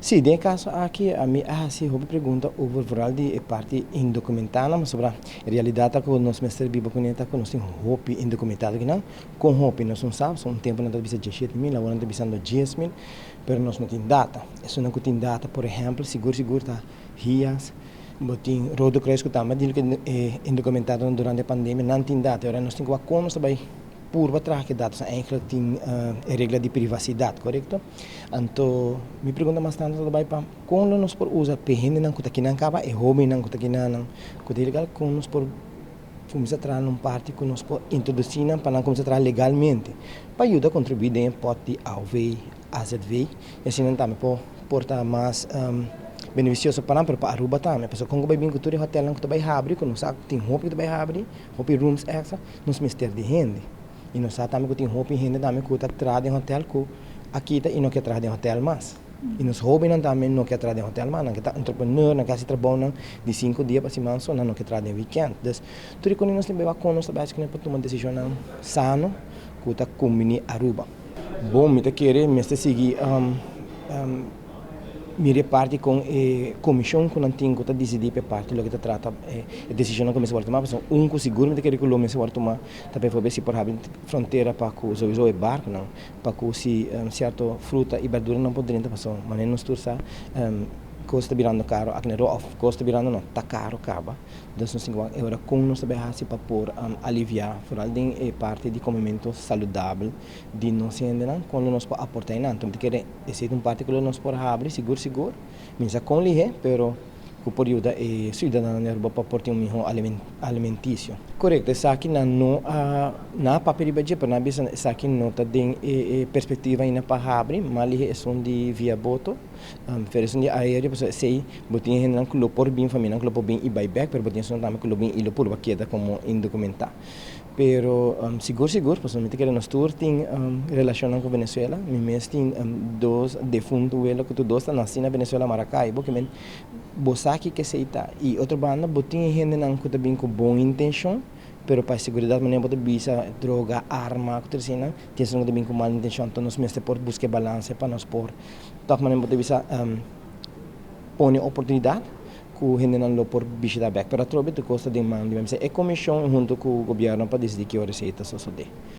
Si, den e caso aki, ami a haci hopi pregunta over vooral di e parti indocumentado, mas sobre e realidad ta cu nos mester biba cu ta cu nos tin hopi indocumentado akinan, con hopi nos no sabi, un tempo nan ta bisa 17 mil, awor nan ta bisando 10 mil, pero nos no tin data. Esunnan cu tin data, por ehempel, sigur sigur ta HIAS, bo tin Rode Kruis cu tambe di indocumentado durante e pandemia, nan tin data. Awor nos tin cu con nos bay purba traha e data, eigenlijk tin regla di privacidad, correcto? Anto, mi pregunta mas tanto ta bay pa con nos por usa pa hendenan cu ta akinan caba e hobennan cu ta akinan cu ta ilegal, con nos por cuminsa traha un parti cu nos por introduci nan pa nan cuminsa traha legalmente, pa yuda contribui den pot di AOV, AZV, y asina tambe por por ta mas beneficioso pa nan, pero pa Aruba tambe. Pasobra con bay bin cu tur hotel cu bay habri, cu nos tin hopi cu bay habri, hopi rooms extra, nos mester di hende. Y nos sabi tambe cu tin hopi hende tambe cu ta traha den hotel cu aki ta y no kier traha den hotel mas. Y nos hobennan tambe no kier traha den hotel mas, nan kier ta entrepreneur, nan kier trabou di 5 dia pa siman so, nan no kier traha den weekend. Dus, tur cu nos tin cu nos tambe pa tuma decision sano cu ta combini Aruba. Bon, mi ta kere mester sigui mira parti cu e comision cu nan tin cu ta dicidi pa parti loke ta trata e decision cu mester tuma, pasobra un cu sigur mi ta kere cu lo mester tuma ta pa si por habri frontera pa cu sowieso e barco nan pa cu si cierto fruta y berdura nan por drenta, pasobra manera nos tur sa, cos ta birando caro aki na of cos ta birando no ta caro caba. Dus nos tin cu awor con nos tambe haci pa por alivia vooral den e parti di comemento saludabel di nos hendenan, con nos por aporta nan. Anto, mi kere esey un parti cu nos por habri sigur sigur, mi sa con lihe, pero cu por yuda e ciudadano na Aruba pa por tin un miho alimenticio. Correcto, esaki nan no a na papia riba dje, pero nan bisa esaki no ta den e perspectiva ainda pa habri, mas lihe esun di via boto, pero esun di aereo, pasobra esey bo tin hendenan cu lo por bin, famianan cu lo por bin y bay back, pero bo tin esun tambe cu lo bin y lo por keda como indocumenta. Pero sigur sigur, pasobra mi ta kere nos tur tin relacion cu Venezuela, mi mes tin dos defunto welo cu tur dos ta naci na Venezuela, Maracaibo, kiermen bo sa kico esey ta. Y otro banda, bo tin hendenan cu ta bin cu bon intencion, pero pa seguridad, manera bo ta bisa, droga, arma, cu tur asina, tin esun cu ta bin cu mal intencion, anto nos mester por busca balance pa nos por, toch manera bo ta bisa, pone oportunidad cu hendenan lo por bishita bek. Pero atrobe tur cos ta den man di e comision hunto cu gobierno pa dicidi ki ora esey ta sosode.